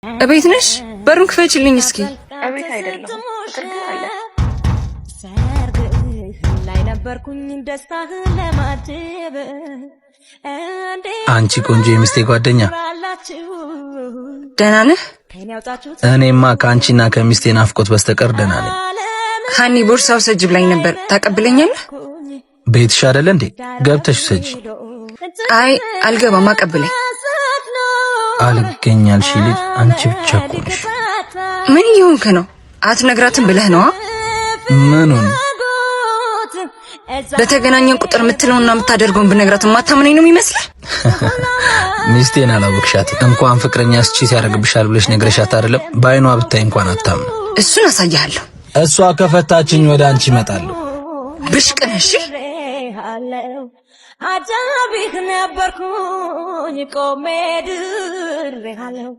እቤት ነሽ? በሩን ክፈችልኝ እስኪ። እቤት አይደለሁም። ፍቅር ግን አለ። ላይ ነበርኩኝ ደስታህን ለማጀብ። አንቺ ቆንጆ የሚስቴ ጓደኛ፣ ደህና ነህ? እኔማ ከአንቺና ከሚስቴ ናፍቆት በስተቀር ደህና ነኝ። ሀኒ ቦርሳ ውሰጅ ብላኝ ነበር። ታቀብለኛለህ? ቤትሽ አይደለ እንዴ? ገብተሽ ውሰጂ። አይ አልገባም፣ አቀብለኝ። አልገኛልሽ ልጅ አንቺ ብቻ እኮ ነሽ። ምን እየሆንክ ነው? አትነግራትም ብለህ ነዋ? ምኑን? በተገናኘን ቁጥር የምትለውና የምታደርገውን ብነግራት የማታምነኝ ነው የሚመስልህ? ሚስቴን አላወቅሻት። እንኳን ፍቅረኛ cheat ያደርግብሻል ብለሽ ነግረሻት አይደለም? በአይኗ ብታይ እንኳን አታምንም። እሱን አሳይሃለሁ። እሷ ከፈታችኝ ወደ አንቺ እመጣለሁ። ብሽቅ ነህ። እሺ። አጃቢህ ነበርኩኝ ቆሜ ድሬሃለሁ።